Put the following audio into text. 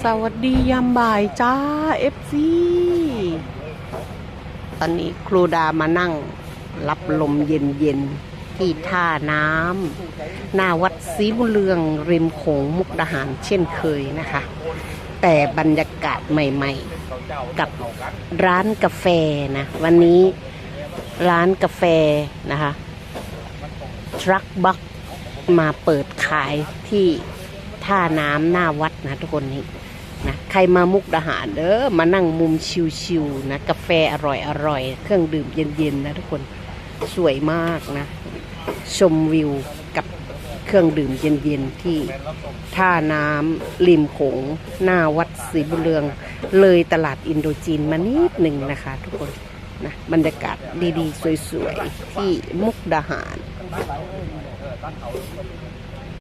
ສະຫວັດດີຍາມບ່າຍຈ້າ ເອັຟຊີ ຕອນນີ້ຄູດາມານັ່ງ ຮັບລົມເຢັນໆ ທີ່ທ່ານ້ຳ ໜ້າວັດສີບຸນເຮືອງ ລິມໂຂງ ມຸກດາຫານ ເຊັ່ນເຄີຍນະຄະ. ແຕ່ບັນຍາກາດໃໝ່ໆ ກັບຮ້ານກາແຟນະ. ວັນນີ້ຮ້ານກາແຟນະຄະ Truck Box ມາເປີດຂາຍທີ່ທ່ານ້ຳ ໜ້າວັດນະທຸກຄົນ. ນີ້ນະ ໃຄມາມຸກດາຫານເດີ ມານັ່ງມຸມຊິວໆນະ ກາແຟອະຮ່ອຍໆ ເຄື່ອງດື່ມເຢັນໆນະທຸກຄົນ. ສວຍມາກນະ ຊົມວິວກັບເຄື່ອງດື່ມເຢັນໆ ທີ່ທ່ານ້ຳລິມໂຂງ ໜ້າວັດສີບຸນເຮືອງ ເລີຍຕະຫຼາດອິນໂດຈີນມານິດໜຶ່ງນະຄະທຸກຄົນນະ. ບັນຍາກາດດີໆ ສວຍໆ ທີ່ມຸກດາຫານ.